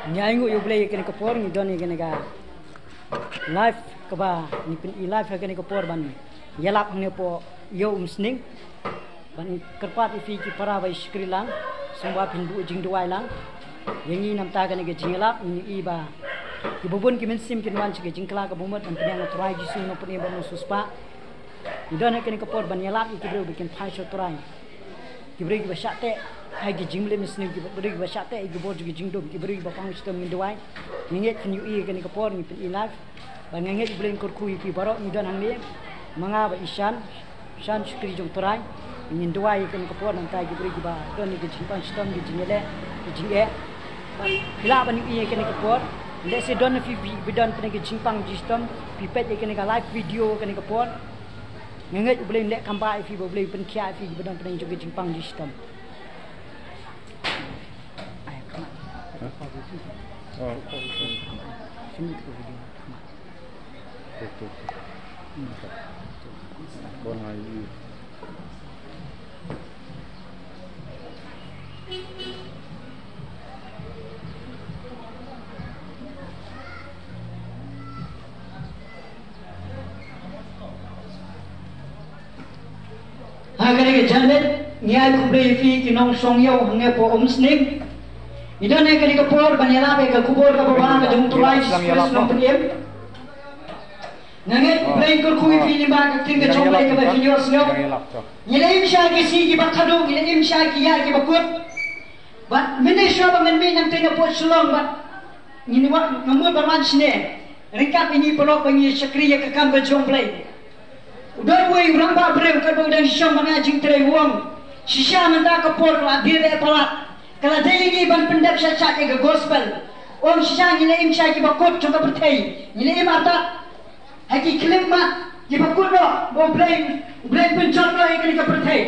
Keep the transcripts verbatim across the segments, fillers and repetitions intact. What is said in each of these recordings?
Ngi ainguh ïa U Blei ïa kane ka por ngi don ïa kane ka live kaba ngi pyni live ha kane ka por ban ïalap hangne hapoh ïew Umsning. Ban kyrpad ïa phi ki para ba ïa shakri lang, sngewbha phin buh jingduwai lang ïa ngi namar kane ka jingïalap. Ngi i ba kiba bun ki mynsiem kin wan sha ka jingkylla kaba mut ban pdiang ïa U Trai Jisu Nongpynim bad Nongsiewspah. Ngi don ha kane ka por ban ïalap ïa ki briew ba kin phai sha U Trai. Ki briew kiba shah teh ha ki jingmlien mynsiem, ki briew kiba shah teh ha ki bor jong ki jingdum, ki briew kiba pang shitom, ngin duwai. Ngi ngeit phin ïohi ha kane ka por, ngi pyni live. Ba nga ngeit U Blei un kyrkhu ïa phi baroh. Ngi don hangne ma nga bad i Shan, Shan shakri jong U Trai. Ngin duwai ïa kane ka por namar ki briew kiba don ïa ka jingpang shitom, ka jingïaleh, ka jingeh. Phi lah ban ïohi ïa kane ka por. Lehse don na phi, phi ba don pynban ka jingpang jingshitom, phi peit ïa kane ka live video kane ka por. Nga ngeit U Blei un leh kam ba ïa phi, ba U Blei un pynkhiah ïa phi kiba don pynban jong ka jingpang jingshitom. Ai, come on. Oh. Send it to the video. Come on. Tuh, tuh, tuh. Hmm. Kong ai. Ha kane ka janmiet ngi ai khublei ïa phi ki nongshong ïew hangne hapoh Umsning. Ngi don ha kane ka por ban ïalap ïa ka khubor kaba bha ka jong U Trai Jisu Khrist Nongpynim. Nga ngeit U Blei un kyrkhu ïa phi lyngba ka ktien ka jong U Blei kaba phin ïohsngew. Ngi la im sha ki sngi kiba khadduh, ngi la im sha ki ïa kiba kut. Bad mynne shuwa ba ngan mih nangtei na pdeng Shillong bad ngin wan, nga mut ban wan shane ryngkat ïa ngi baroh ba ngi shakri ïa ka kam ka jong U Blei. U don uwei u rangbah briew katba u dang shong ban ai jingtrei, u ong, shisha mynta ka por ka la dei re palat, ka la dei ïa ngi ban pyndep shait shait ïa ka gospel. U ong shisha ngi la im sha kiba kut jong ka pyrthei, ngi la im artat ha ki khyllipmat kiba kut noh, ba U Blei, U Blei un pynjot noh ïa kane ka pyrthei.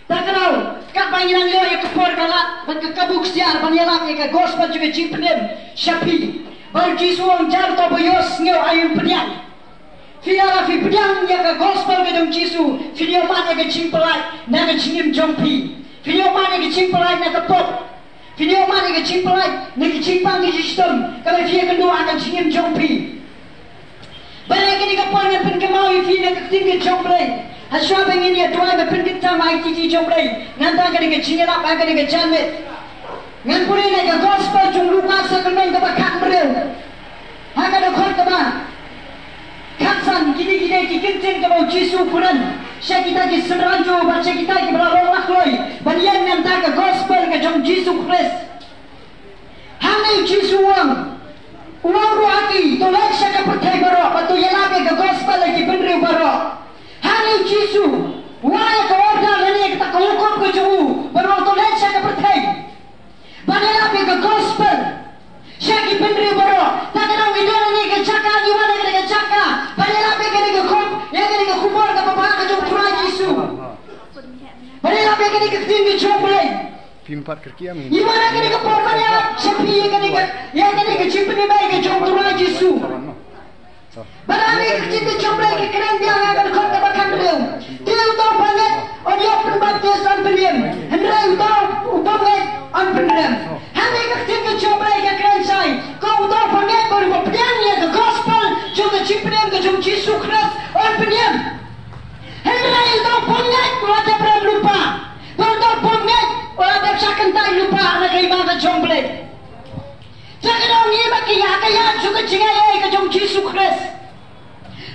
Ta ka daw, katba ngi nang ïoh ïa ka por ka lad bad ka kabu ksiar ban ïalap ïa ka gospel jong ka jingpynim sha phi, ba U Jisu u ong, jan uto uba ïohsngew ai un pdiang. Phi lada phi pdiang ïa ka gospel ka jong U Jisu, phin ïoh mad ïa ka jingpyllait na ka jingim jong phi. Phin ïoh mad ïa ka jingpyllait na ka pop. Phin ïoh mad ïa ka jingpyllait na ka jingpang ka jingshitom kaba phi ïakynduh ha ka jingim jong phi. Bad ha kane ka por ngan pynkynmaw ïa phi na ka ktien ka jong U Blei. Ha shuwa ba ngin ïa duwai bad pynkyntang ïa ka ktien jong U Blei, nangta kane ka jingïalap ha kane ka janmiet, ngan pule na ka gospel jong u Lukas, ka lynnong kaba khathynriew, ha ka dkhot kaba khatsan. Kine ki dei ki kyntien kaba U Jisu u kren sha kita ki synran jong u bad sha kita kiba la long lakhluid ban ïeng na ka bynta ka gospel ka jong U Jisu Khrist. Hangne U Jisu u ong, u ong ruh ha ki, to leit sha ka pyrthei baroh bad to ïalap ïa ka gospel ïa ki bynriew baroh. Hangne U Jisu u ai ïa ka order lane ïa kata ka hukum ka jong u ba u ong to leit sha ka pyrthei ban ïalap ïa ka gospel sha ki bynriew baroh. Ta ka daw ngi don ha kane ka jaka, ngi wan ha kane ka jaka ban ïalap ïa kane ka khub-, ïa kane ka khubor kaba bha ka jong U Trai Jisu. Ban ïalap ïa kane ka ktien ka jong U Blei. Phim pat kyrkieh. Ngi wan ha kane ka por ban ïalap sha phi ïa kane ka, ïa kane ka jingpynim ïa ka jong U Trai Jisu. Bad hangne ka ktien ka jong U Blei ka kren biang ha ka dkhot kaba khathynriew. Te uta uba ngeit un ïoh pynbaptis, un pynïap, hynrei uta u bym ngeit un pynrem. Hangne ka ktien ka jong U Blei ka kren shai, ko uta uba ngeit bad uba pdiang ïa ka gospel jong ka jingpynim ka jong U Jisu Khrist un pynïap. Hynrei uta u bym ngeit u la dep rem lypa, bad uta u bym ngeit u la dep shah kyntait lypa na ka hima ka jong U Blei. Te ka daw ngi ba ka ïa, ka ïa jong ka jingaiei ka jong U Jisu Khrist.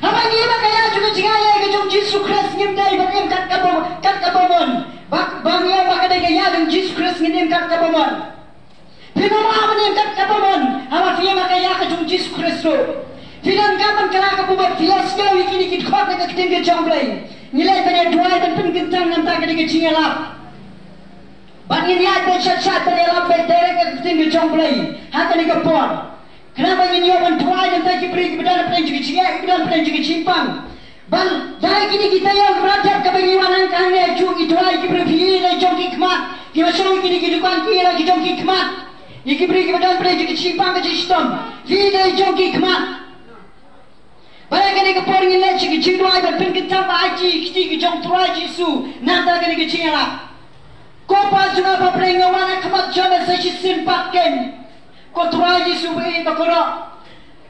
Haba ngi ba ka ïa jong ka jingaiei ka jong U Jisu Khrist, ngim dei ban im kat kaba, kat kaba mon. Ba, ba ngi ba ka dei ka ïa jong U Jisu Khrist ngin im kat kaba mon. Phi ym lah ban im kat kaba mon haba phi im ha ka ïa ka jong U Jisu Khrist ruh. Phi donkam ban kylla kaba mut, phi ïohsngew ïa kine ki dkhot na ka ktien ka jong U Blei. Ngi leit ban ïa duwai ban pynkyntang na ka bynta kane ka jingïalap. Bad ngin ïaid beit shat shat ban ïalap beit direct na ka ktien ka jong U Blei ha kane ka por. Khnang ba ngin ïoh ban duwai na ka bynta ki briew kiba don hapdeng jong ka jingeh, kiba don hapdeng jong ka jingpang. Ban da kine ki taïew kiba la dep kaba ngi wan hangta hangne, ju ngi duwai ki briew, phi i la jong ki khmat. Kiba shong kine ki dukan ki i la ki jong ki khmat. Ïa ki briew kiba don hapdeng jong ka jingpang ka jingshitom, phi i la jong ki khmat. Ba ïa kane ka por ngin leit sha ka jingduwai ban pynkyntang ba ai ki kti ki jong U Trai Jisu na ka bynta kane ka jingïalap. Ko Pa jong nga ba ha bneng, nga wan ha khmat jong me sa shisien pat keiñ. Ko Trai Jisu ba ïeit ba kyrkhu.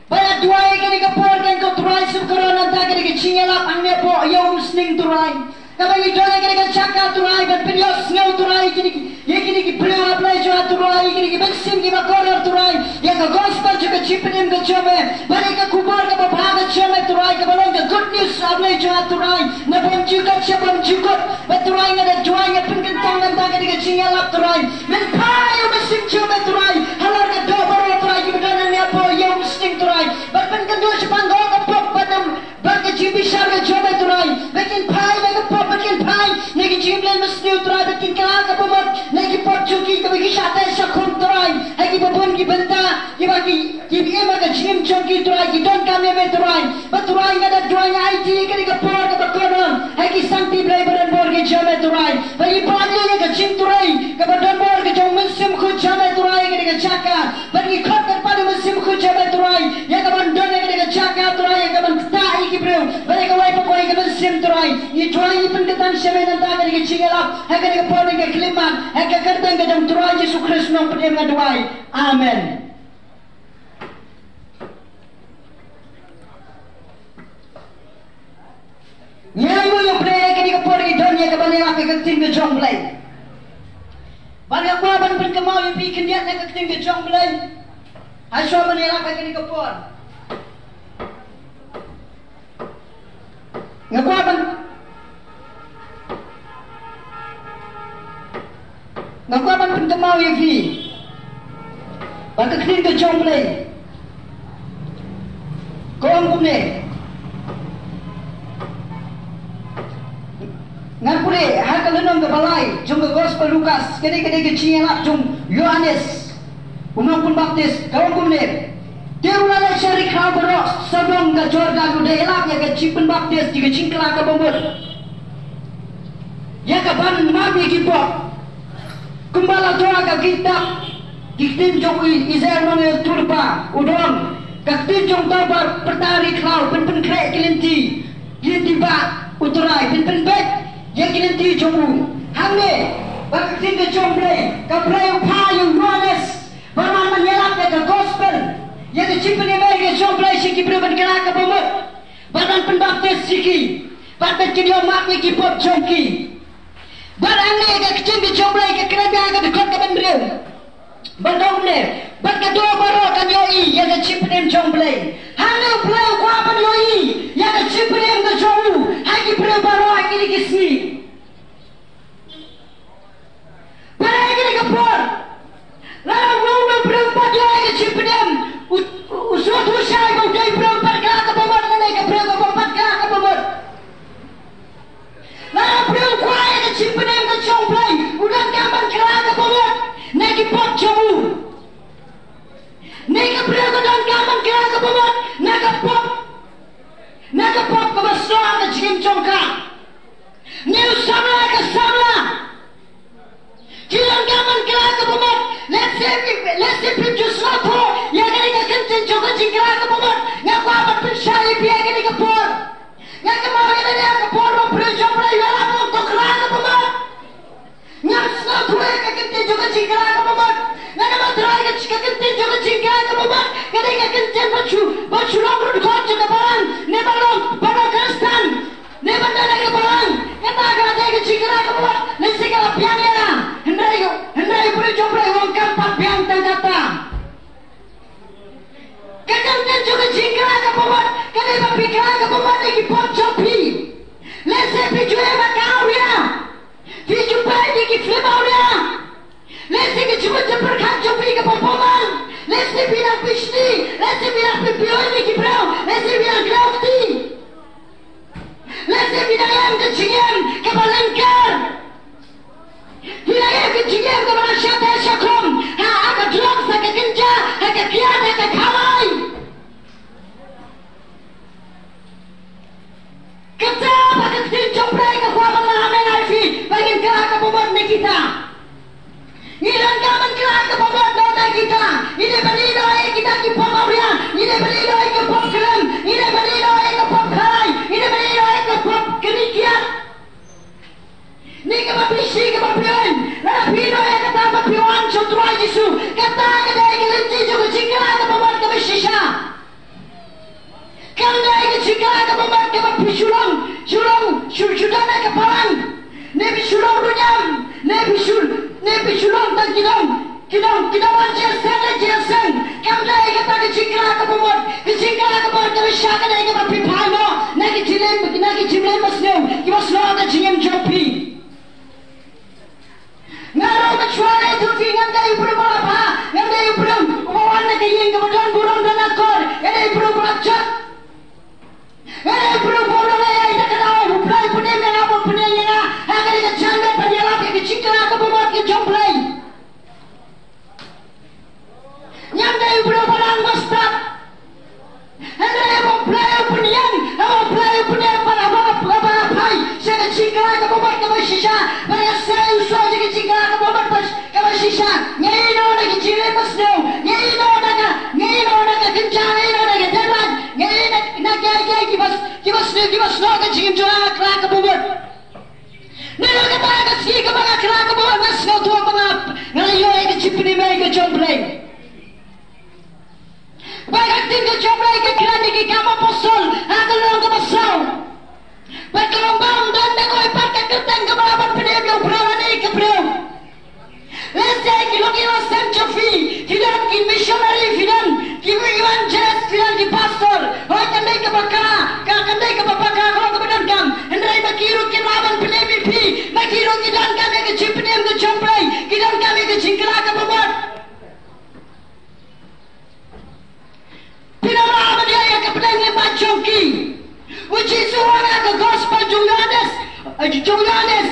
Ba ïa duwai ïa kane ka por kan ko Trai Jisu ba kyrkhu, nangta kane ka jingïalap hangne hapoh ïa u sning Trai. Kaba ngi don ïa kane ka jaka Trai ban pynïohsngew Trai ïa kine ki, ïa kine ki briew hap leit jong nga Trai, ïa kine ki mynsiem kiba kordor Trai. Ïa ka gospel jong ka jingpynim ka jong me. Bad ïa ka khubor kaba bha ka jong me Trai, kaba long ka good news hap leit jong nga Trai. Na bymjukut sha bymjukut. Bad Trai nga da duwai nga pynkyntang nangta kane ka jingïalap Trai. Men phai ïa u mynsiem jong me Trai. Halor ka doh baroh Trai kiba don hangne hapoh ïa u sning Trai. Bad pynkynduh shaphang ka pop bad nam bad ka jingbishar ka jong me Trai. Bad kin phai na ka pop bad kin phai na ka jingïeit mynsngew Trai. Bad kin kylla ka bamut na ki pop jong ki kaba ki shah teh shah khum Trai. Ha kiba bun ki bynta kiba ki Ki im ha ka jingim jong ki Trai, ki donkam ïa me Trai. Bad Trai nga da duwai nga aiti ïa kane ka por kaba kordor ha ki santi Blei ba donbor ki jong me Trai. Bad ïa pynlong ïa ka jingtrei kaba donbor ka jong u Mynsiem Bakhuid jong me Trai ha kane ka jaka. Bad ngi khot ïa ka pad u Mynsiem Bakhuid jong me Trai ïa ka ban don ha kane ka jaka Trai, ïa ka ban ktah ïa ki briew. Bad ïa kawei pa kawei ka mynsiem Trai, ngi duwai ngi pynkyntang sha me nangta kane ka jingïalap ha kane ka por, ha kane ka khyllipmat, ha ka kyrteng ka jong u Trai Jisu Khrist u nongpynim nga duwai. Amen. Ngi ainguh ïa U Blei ïa kane ka por ngi don ïa ka ban ïalap ïa ka ktien ka jong U Blei. Bad nga kwah ban pynkynmaw ïa phi khyndiat na ka ktien ka jong U Blei. Hashwa ban ïalap ïa kane ka por. Nga kwah ban, nga kwah ban pynkynmaw ïa phi ba ka ktien ka jong U Blei ka ong kumne. Nga pule ha ka lynnong kaba lai jong ka Gospel Lukas, kane ka dei ka jingïalap jong u Ïoannis u nongpynbaptis, ka ong kumne. Te u la leit sha ri khlaw baroh sawdong ka Jordan, u da ïalap ïa ka jingpynbaptis, ïa ka jingkylla ka bamut, ïa ka ban map ïa ki pop. Kumba la thoh ha ka kitab Ki Ktien jong u Isaiah nongïathuhlypa, u da ong, ka ktien jong uta uba pyrta ri khlaw, pynpynkhreh ki lynti, ki lynti ba U Trai, pynpynbeit ïa ki lynti jong u. Hangne ba ka ktien ka jong U Blei, ka Blei u phah ïa u Ïoannis ba un ban ïalap ïa ka gospel, ïa ka jingpynim ka jong U Blei sha ki briew, ban kylla ka bamut, ban pynbaptis ïa ki, bad ban kin ïoh map ïa ki pop jong ki. Bad hangne ka ktien ka jong U Blei ka kren ha ka dkhot kaba hynriew. Bad ong ne, bad ka doh baroh kan ïohi ïa ka jingpynim jong U Blei. Hangne U Blei u kwah ban ïohi ïa ka jingpynim ka jong u ha ki briew baroh ha kine ki sngi. Para ïa kane ka por, lada u long u briew pat ïa ka jingpynim, u, u, u sngewthuh shai ba u dei u briew pat kylla ka bamut, lane ka briew kaba pat kylla ka bamut. Lada u briew u kwah ïa ka jingpynim ka jong U Blei, u donkam ban kylla ka bamut na ki pop jong u. Ne ka briew ka donkam ban kylla ka bamut na ka pop, na ka pop kaba snoh ha ka jingim jong ka. Ne u samla, ka samla, ki donkam ban kylla ka bamut. Lehse phi, lehse phim ju sngewthuh ïa kane ka kyntien jong ka jingkylla ka bamut. Nga kwah ban pynshai ïa phi ha kane ka por. Nga kynmaw ïa kane ka por ba u briew jong U Blei u ïalap, u ong to kylla ka bamut. Ngam sngewthuh ïa ka kyntien jong ka jingkylla ka bamut. Nga kynmaw trai ka, ka kyntien jong ka jingkylla ka bamut ka dei ka kyntien ba shu, ba shu long ruh dkhot jong ka balang, ne ba long, ba long Khristan, ne ban don ha ka balang. Kata ka la dei ka jingkylla ka bamut, lehse ka la biang ïa nga. Hynrei, hynrei u briew jong U Blei u ong kam pat biang tang katta. Ka kyntien jong ka jingkylla ka bamut ka dei ba phi kylla ka bamut ïa ki pop jong phi. Lehse phi ju ïoh ba ka awria, phi ju peit ïa ki film awria. Lehse ka jingmut jingpyrkhat jong phi kaba bymman. Lehse phi nang phi sni, lehse phi nang phi pynïoh ïa ki briew, lehse phi nang kdew kti. Lehse phi nang ïa ka jingim kaba lyngkar. Phi nang ïa ka jingim kaba nang shah teh shah khum ha, ha ka drugs, ha ka ganja, ha ka kiad, ha ka khamai. Kata ba ka ktien jong U Blei ka kwah ban lam ha me ha phi ba ngin kylla ka bamut na kita. Ngi donkam ban kylla ka bamut na kita. Ngi dei ban ïehnoh ïa kita ki pop awria. Ngi dei ban ïehnoh ïa ka pop kren. Ngi dei ban ïehnoh ïa ka pop khalai. Ngi dei ban ïehnoh ïa ka pop knieh kiad. Ne kaba phi sngewsih kaba phi ong, lada phi ïehnoh ïa kata ba phi ong Ngam dei ka jingkyrkhu kaba mut kaba phi shu long, shu long, shu, shu don ha ka balang. Ne phi shu long ruh niam, ne phi shu, ne phi shu long tang ki dong, ki dong, ki dong wan jingïaseng ne jingïaseng. Kam dei kata ka jingkyrkhu kaba mut, ka jingkyrkhu kaba mut kaba shisha ka dei kaba phi phai noh na ki jingleh, na ki jingleh basniew kiba snoh ka jingim jong phi. Nga ruh mynshwa nga ïathuh ïa phi, ngam dei u briew ba la bha, ngam dei u briew uba wan na ka ïing kaba don burom don akor, nga dei u briew ba la jot. Nga dei u briew ba la ïaid da ka daw, U Blei u pynim ïa nga, u pynim ïa nga ha kane ka jingim ban ïalap ïa ka jingkyrkhu kaba mut ka jong U Blei. Ngam dei u briew ba dang ba stad. Hynrei haba U Blei u pynïeng, haba U Blei u pynïeng, ba la, ba la, ba la phai sha ka jingkyrkhu kaba mut kaba shisha, ba ïa sei u soh sha ka jingkyrkhu kaba mut kaba, kaba shisha. Nga ïeh noh na ka jingleh basniew, nga ïeh noh na ka, nga ïeh noh na ka kynja, nga ïeh noh na ka dewlad, nga ïeh na, na kiei kiei kiba, kiba sniew, kiba snoh ka jingim jong nga, nga kyrkhu kaba mut. Naduh kata ka sngi kaba nga kyrkhu kaba mut nga sngewthuh ba nga, nga la ïoh ïa ka jingpynim ïa ka jong U Blei. Ba ka ktien ka jong U Blei ka kren ïa ki Kam Apostol ha ka lynnong kaba saw. Bad ka long ba ym don da kawei pat ka kyrteng kaba lah ban pynim ïa u briew lane ïa ka briew. Lehse ki long ki la seng jong phi, phi don ki missionary, phi don ki evangelist, phi don ki pastor. Hooid, kam dei kaba kha, ka, kam dei kaba paka, ka long kaba donkam. Hynrei ma ki ruh kim lah ban pynim ïa phi, ma ki ruh ki donkam ïa ka jingpynim ka jong U Blei, ki donkam ïa ka jingkyrkhu kaba mut. Phi nym lah ban ïoh ïa ka pdeng lyngba jong ki. U Jisu u ong ha ka gospel jong u Ïohannes, eh, jong u Ïohannes,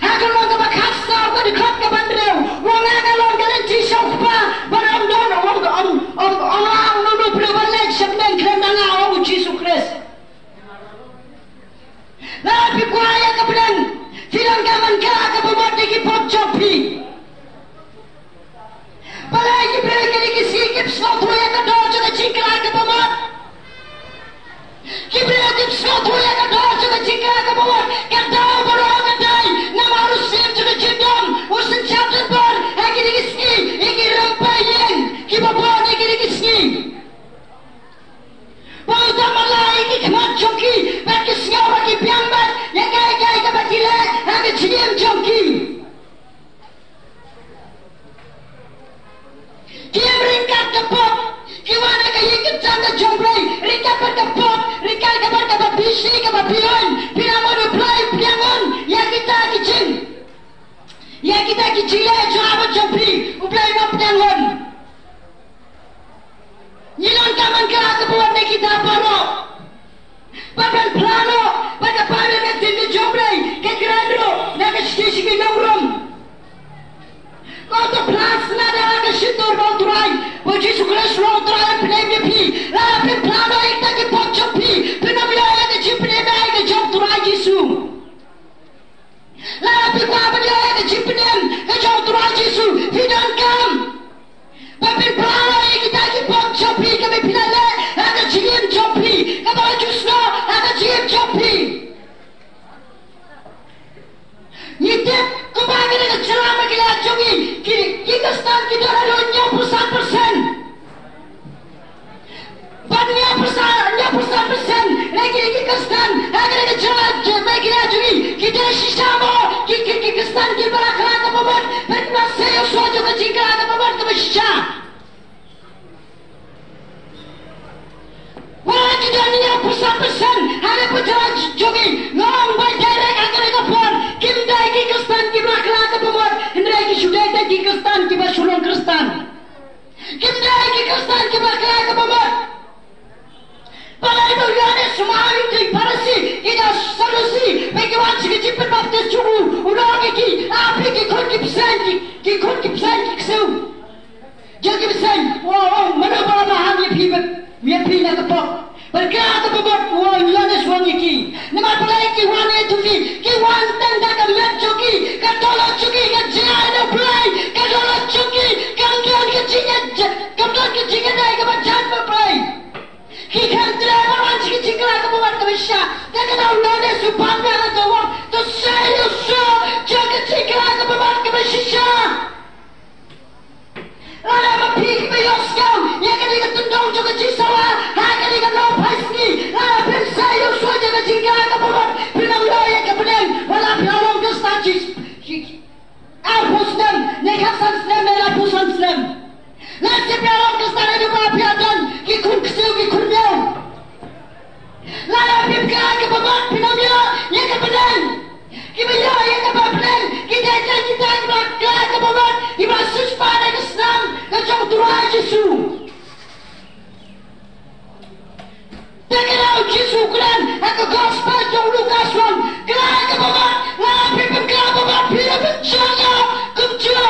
ha ka lynnong kaba khatsaw, ka dkhot kaba hynriew, u ong, nga long ka lynti sha u Kpa, bad ym don, ym, ym, ym, ym lah uno uno u briew ban leit sha bneng khlem da nga, ong u Jisu Khrist. Lada phi kwah ïa ka pdeng, phi donkam ban kyrkhu kaba mut ïa ki pop jong phi. Balei ki briew kine ki sngi kim sngewthuh ïa ka dor jong ka jingkyrkhu kaba mut? Ki briew kim sngewthuh ïa ka dor jong ka jingkyrkhu kaba mut. Ka daw baroh ka dei namar u syiem jong ka jingdum u synshar tynbor ha kine ki sngi, ïa ki rympei ïing kiba bun ha kine ki sngi. Ba u dap ban la ïa ki khmat jong ki, bad ki sngew ba ki biang bad ïa kaei kaei kaba ki leh ha ka jingim jong ki. Kim ryngkat ka pop, ki wan ha ka ïing ka jam ka jong U Blei ryngkat bad ka pop, ryngkat ka bad kaba bishni kaba biang. Phi ïa mut U Blei u pdiang un ïa kita ki jing, ïa kita ki jingleh jong nga bad jong phi, U Blei u pdiang un. Ngi donkam ban kyrkhu kaba mut na kita baroh. Bad ban phla noh, bad ka Baibl, ka ktien ka jong U Blei ka kren ruh na ka shithi sha ki nongrum. Ko to phla sngewbha da ka shyntur ba U Trai, ba U Jisu Khrist u long U Trai, un pynim ïa phi. Lada phim phla noh ïa kita ki pop jong phi, phin ym ïoh ïa ka jingpynim ïa ka jong U Trai Jisu. Lada phi kwah ban ïoh ïa ka jingpynim ka jong U Trai Jisu, phi donkam ba phin phla noh ïa kita ki pop jong phi, kaba phi la leh ha ka jingim jong phi, kaba la ju snoh ha ka jingim jong phi. Ngi tip kumba kane ka jylla ma ki la jong ngi, ki, ki Khristan ki don haduh hynñiewphew san percent. Bad hynñiewphew san, hynñiewphew san percent na kine ki Khristan ha kane ka jylla, jylla ma ki la jong ngi, ki dei shisha mo ki, ki, ki Khristan kiba la kyrkhu kaba mut, bad kiba la sei u soh jong ka jingkyrkhu kaba mut kaba shisha? Wat la ki don hynñiewphew san percent ha kane ka jylla jong ngi, nga ong ba direct ha kane ka por kim dei ki Khristan kiba la kyrkhu kaba mut, hynrei ki shu dei tang ki Khristan kiba shu long Khristan. Kim dei ki Khristan kiba la kyrkhu kaba mut. Balei ba u Ïoannis u ong ïa ki Pharisi, ïa ki Sadusi, ba ki wan sha ka jingpynbaptis jong u, u ong ïa ki, ah, phi ki khun ki bseiñ, ki, ki khun ki bseiñ ki ksiew. Ïa ki bseiñ, u ong, mano ba la maham ïa phi ba, ïa phi na ka pop? Bad kyrkhu kaba mut, u ong, u Ïoannis u ong ïa ki. Namar balei ki wan ïathuh ïa phi, ki wan tang da ka met jong ki, ka dohnud jong ki ka jngai na U Blei, ka dohnud jong ki kam don ka jingïa, kam don ka jingïadei kaba jan bad U Blei. Ki khlem treh ban wan sha ka jingkyrkhu kaba mut kaba shisha. Te kane u Ïoannis u pan bha, u ong, to sei u soh jong ka jingkyrkhu kaba mut kaba shisha. Lada ma phi kiba ïohsngew ïa kane ka kyndong jong ka jingsawa ha kane ka nohphai sngi, Arphew snem, ne khatsan snem, ne laiphew san snem. Lehse phi ïalam Khristan haduh ba phi ïadon ki khun ksiew, ki khun miaw. Lada phim kla ïa ka bamut, phim ïoh ïa ka bneng. Kiba ïoh ïa ka bneng ki dei kita kiba kla ïa ka bamut, kiba siewspah ïa ka snam ka jong U Trai Jisu. Te kane U Jisu u kren ha ka gospel jong u Lukas, u ong, kla ïa ka bamut, lada phim kla ïa ka bamut, phi la pynjot ïa kumjuh.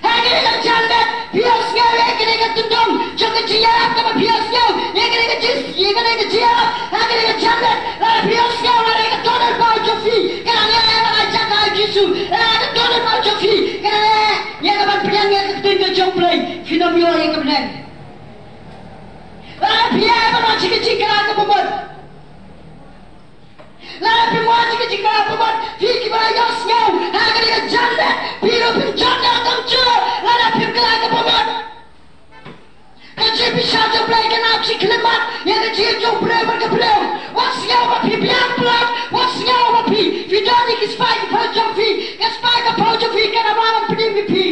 Ha kane ka janmiet phi ïohsngew ïa kane ka kyndong jong ka jingïarap, kaba phi ïohsngew ïa kane ka jing, ïa kane ka jingïarap ha kane ka janmiet. Lada phi ïohsngew lada ka don ha baroh jong phi ka nang ïa ka jaka U Jisu, lada ka don ha baroh jong phi ka nang ïa ka ban pdiang ïa ka ktien ka jong U Blei, phin ym ïoh ïa ka bneng. Lada phi ïa ban wan sha ka jingkla ka bamut. Lada phim wan sha ka jingkla ka bamut, phi kiba la ïohsngew ha kane ka janmiet, phi ruh phin jot ïa ka kumjuh lada phim kla ka bamut. Ka jingbishar jong U Blei kan ap shi khyllipmat ïa ka jingim jong u briew bad ka briew. Wat sngew ba phi biang palat, wat sngew ba phi, phi don ïa ki spah ki phew jong phi, ka spah ka phew jong phi kan ym lah ban pynim ïa phi.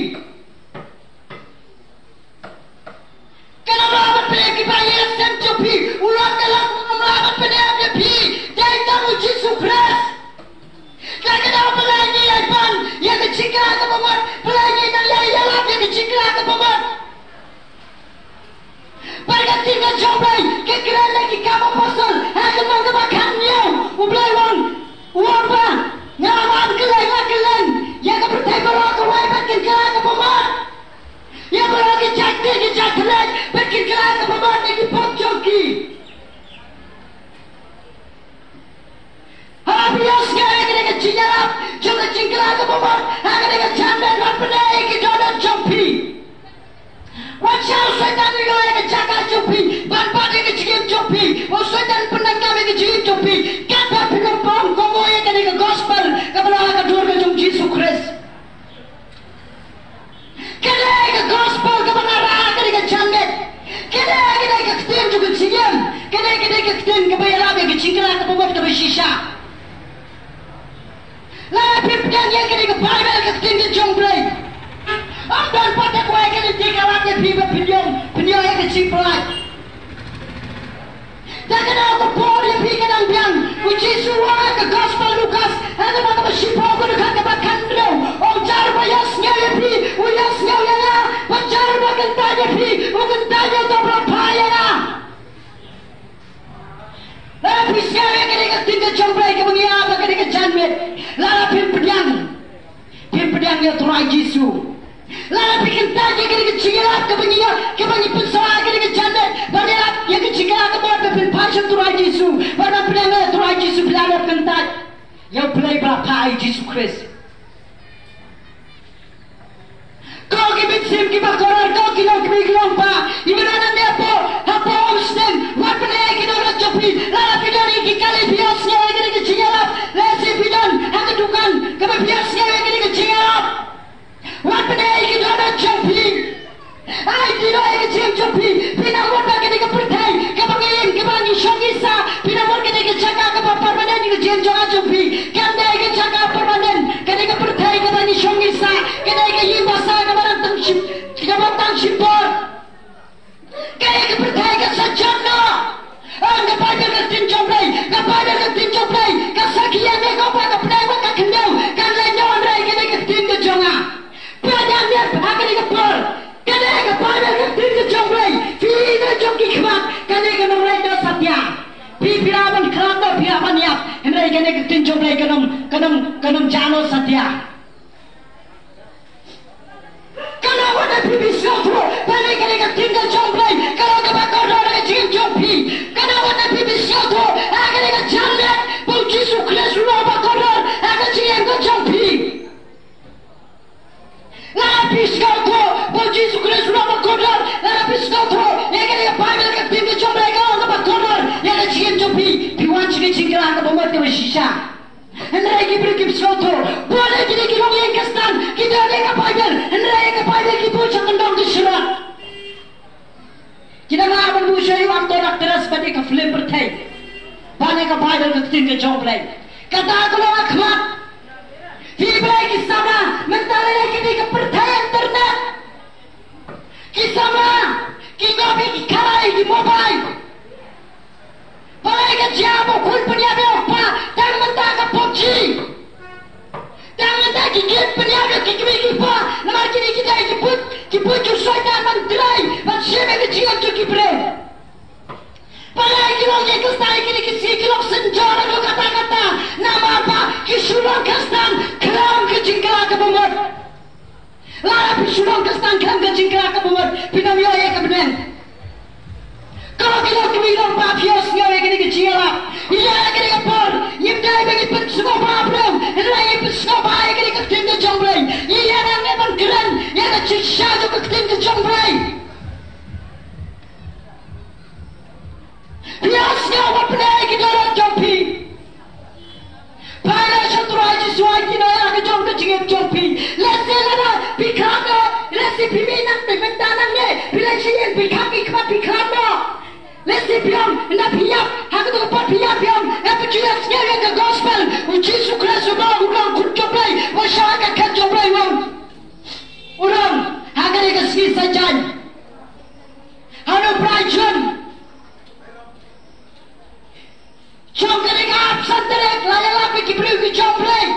Kan ym lah ban pynim ïa phi, ba ïa ka sem jong phi, u Lord ka long, um lah ban pynim ïa phi. Dei tang U Jisu Khrist. Te ka daw ba la ngi ïai ban ïa ka jingkla ka bamut, ba la ngi nang ïai ïalap ïa ka jingkla ka bamut. Bad ka ktien ka jong U Blei ka kren na ki Kam Apostol ha ka lynnong kaba khathynñiew, U Blei u ong, u ong ba nga la wan kylleng, nga kylleng ïa ka pyrthei baroh kawei ban kin kla ka bamut. Ïa baroh ki jait kti ki jait khlem ban kin kla ka bamut na ki pop jong ki. Haba phi ïohsngew ïa kane ka jingïarap jong ka jingkla ka bamut ha kane ka janmiet, wat pyneh ïa ki dohnud jong phi. Wat shah u Soitan u ïoh ïa ka jaka jong phi, ban bat ïa ka jingim jong phi. U Soitan pyndonkam ïa ka jingim jong phi katba phi nym pom komo ïa kane ka gospel kaba long ha ka dur ka jong U Jisu Khrist. Kane ka gospel kaba nga rah kane ka janmiet, kane, kane ka ktien jong ka jingim, kane, kane ka ktien kaba ïarap ïa ka jingkla ka bamut kaba shisha. Lada phim pdiang ïa kane ka Baibl, ka ktien ka jong U Blei, ym don pat kawei ka lynti ka lap ïa phi ba phin ïoh, phin ïoh ïa ka jingpyllait. Te ka daw ka por ïa phi ka dang biang. U Jisu u ong ha ka gospel Lukas, ha ka lynnong kaba shiphew, ka dkhot kaba khathynriew, u ong, jar ba ïohsngew ïa phi u ïohsngew ïa nga, bad jar ba kyntait ïa phi u kyntait ïa uta uba la phah ïa nga. Lada phi sngew ïa kane ka ktien ka jong U Blei kaba ngi ap ha kane ka janmiet, lada phim pdiang, phim pdiang ïa U Trai Jisu. Lada phi kyntait ïa kane ka jingïarap kaba ngi ïoh, kaba ngi pynsawa ha kane ka janmiet, ban ïarap ïa ka jingkla ka bamut, ban pynphai sha U Trai Jisu, ban pdiang ïa U Trai Jisu, phi la dep kyntait ïa U Blei ba la phah ïa U Jisu Khrist. Ko ki mynsiem kiba kordor, ko ki longkmie ki longkpa, iba don hangne hapoh, hapoh Umsning, wat pyneh ïa ki dohnud jong phi. Lada phi don ïa ki kali, phi ïohsngew ïa kane ka jingïarap, lehse phi don ha ka dukan kaba phi ïohsngew ïa kane ka jingïarap, wat pyneh ïa ki dohnud jong phi. Aiti noh ïa ka jingim jong phi. Phi nang mut ba kane ka pyrthei kaba ngi im, kaba ngi shong ngi sah, phi nang mut kane ka jaka kaba permanent ïa ka jingim jong nga jong phi? Kam dei ka jaka permanent kane ka pyrthei kaba ngi shong ngi sah. Ka dei ka ïing basa kaba dang tang shim, kaba tang shim por. Kane ka pyrthei kan sa jot noh. Ong ka Baibl, ka ktien jong U Blei, ka Baibl, ka ktien jong U Blei ka sakhi ïa me, ko ba ka pyrthei bad ka khyndew kan leit noh, hynrei kane ka ktien ka jong nga. Peit ïa me ha kane ka por. Kane ka Baibl, ka ktien ka jong U Blei, phi ine jong ki khmat, kane kan ym leit noh satia. Phi, phi lah ban khlad noh, phi lah ban ïap, hynrei kane ka ktien jong U Blei kan ym, kan ym, kan ym jah noh satia. Kane wat phi, phi sngewthuh ba kane ka ktien ka jong U Blei ka long kaba kordor ha ka jingim jong phi. Kane wat phi, phi sngewthuh ha kane ka janmiet ba U Jisu Khrist u long ba kordor ha ka jingim ka jong phi. Lada phi sngewthuh ba U Jisu Khrist u long ba kordor, lada phi sngewthuh ïa kane ka Baibl, ka ktien ka jong U Blei ka long kaba kordor ïa ka jingim jong phi, phi wan sha ka jingkla kaba mut kaba shisha. Hynrei ki briew kim sngewthuh. Bun na kine ki longïing Khristan ki don ïa ka Baibl, hynrei ïa ka Baibl ki buh sha kyndong ki syrok. Ki dang lah ban buh sha ïa u actor actress bad ïa ka film pyrthei, ban ïa ka Baibl, ka ktien ka jong U Blei, kata ka long ha khmat. Phi Blei ki samla, mynta lei lei kine ki pyrthei internet. Ki samla ki ngop ïa ki khalai, ki mobile. Balei ka jia ba u khun pynïap ïa u kpa tang mynta ka PUBG? Tang mynta ki game pynïap ïa ki kmie ki kpa, namar kine ki dei ki put, ki put jong u Soitan ban trei, ban shim ïa ka jingim jong ki briew. Balei ki long ïa ka style kine ki sngi, ki long synjor haduh katta katta? Namar ba ki shu long Khristan khlem ka jingkylla kaba mut. Lada phi shu long Khristan khlem ka jingkylla kaba mut, phin ym ïoh ïa ka bneng. Ko ki long kmie, long kpa, phi ïohsngew ïa kine ki jingïalap. Ïa kine ki por ngim dei ba ngi pynsngewbha briew, hynrei ngi pynsngewbha ïa kine ki ktien ka jong U Blei. Ïa nangne ban kren ïa ka jingshisha jong ka ktien ka jong U Blei. Phi ïohsngew ba pyneh ïa ki dohnud jong phi. Phai noh sha U Trai Jisu, ai kti noh ïa ka jong ka jingim jong phi. Lehse lada phi khlad noh, lehse phi mih nangta, mynta nangne, phi leit sha ïing, phi khang ki khmat, phi khlad noh. Lehse phi ong, ynda phi ïap ha kato ka por, phi ïap, phi ong, nga pynjulor ïa ka gospel. U Jisu Khrist u long, u long Khun jong U Blei, wat shah ha ka khet jong U Blei, u long. U long ha kane ka sngi Saitjaiñ. Ha u Brai Jun jong kane ka arphew san tarik la ïalap ïa ki briew ki jong U Blei.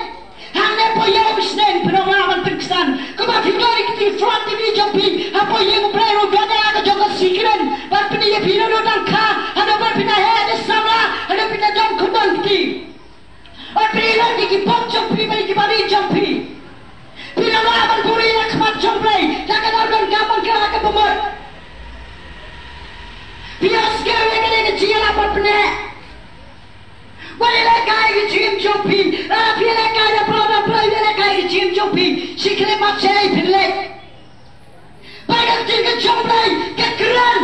Hangne hapoh ïing u Sniang, phi ong lah ban pynksan. Kumba phi don ïa ki front TV jong phi hapoh ïing U Blei ruh, don ïa ka jong ka screen ban pyni ïa phi, ruh don dang kha haduh ban phi na heh da samla, haduh phi na dong khun dong kti. Oi, phi leh ïa ki pop jong phi bad ïa ki bari jong phi. Phi ong lah ban buhrieh ïa ka khmat jong U Blei da ka donkam ban kylla kaba mut. Phi ïohsngew ïa kane ka jingïalap bad pyneh. Wat ïalehkai ïa ka jingim jong phi. Lada phi ïalehkai da U Blei, da U Blei u ïalehkai ïa ka jingim jong phi. Shi khyllipmat shaei phin leit. Ba ka ktien ka jong U Blei ka kren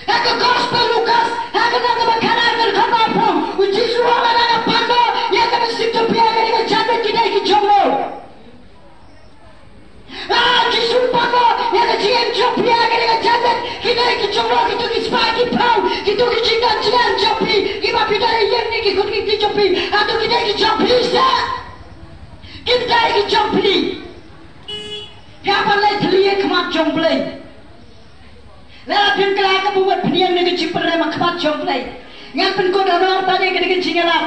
ha ka Gospel Lukas, ha ka lynnong kaba khatar, ka dkhot arphew. U Jisu u ong, lada nga pan noh ïa ka mynsiem jong phi ha kane ka janmiet, ki dei ki jong no. Lada u Jisu u pan noh ïa ka jingim jong phi ha kane ka janmiet, ki dei ki jong no. Kito ki spah ki phew, kito ki jingdon jingem jong phi, kiba phi don ha ïing ne ki khun ki kti jong phi, hato ki dei ki jong phi seh? Kim dei ki jong phi. Phi hap ban leit thylli ha khmat jong U Blei. Lada phin kylla kaba mut, phin ïeng na ka jingpynrem ha khmat jong U Blei. Ngan pynkut halor kane ka jingïalap.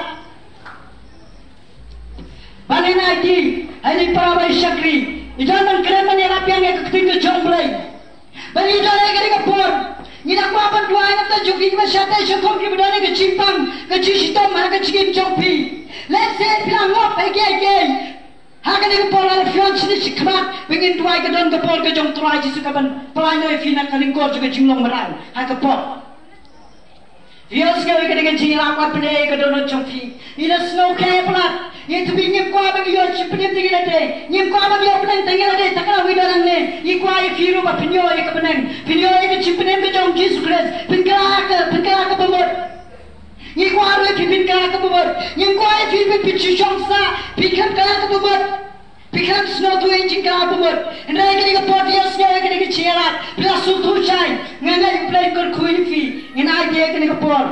Ba ngi na ïa ki, ha ïing para ba shakri, i don ban kren ban ïalap ïa ka ktien ka jong U Blei. Ba ngi don ha kane ka por, ngi da kwah ban duwai na ka bynta jong ki kiba shatei shakhong, kiba don ha ka jingpang ka jingshitom ha ka jingim jong phi. Lehse phi la ngop ha kiei kiei. Ha kane ka por, lada phi wan shane shakhmat ba ngin duwai, ka don ka por ka jong U Trai Jisu kaban pyllait noh ïa phi na ka lyngkor jong ka jinglong mraw ha ka por. Phi ïohsngew ïa kane ka jingïalap, wat pyneh ïa ka dohnud jong phi. Ngi da sngewkhia palat. Ngi tip, ngim kwah ba ngi ïoh jingpynim tang ïa lade, ngim kwah ba ngi ïoh bneng tang ïa lade. Te ka la wi da nangne, ngi kwah ïa phi ruh ba phin ïoh ïa ka bneng, phin ïoh ïa ka jingpynim ka jong U Jisu Khrist, phin kylla ka, phin kylla kaba mut. Ngi kwah ruh ïa phi phin kylla kaba mut. Ngim kwah ïa phi ba phin shu shong sah, phi khlem kylla kaba mut, phi khlem sngewthuh ïa ka jingkylla kaba mut. Hynrei kane ka por phi ïohsngew ïa kane ka jingïalap, phi la sngewthuh shai. Nga ngeit U Blei un kyrkhu ïa phi. Ngin ai ïa kane ka por.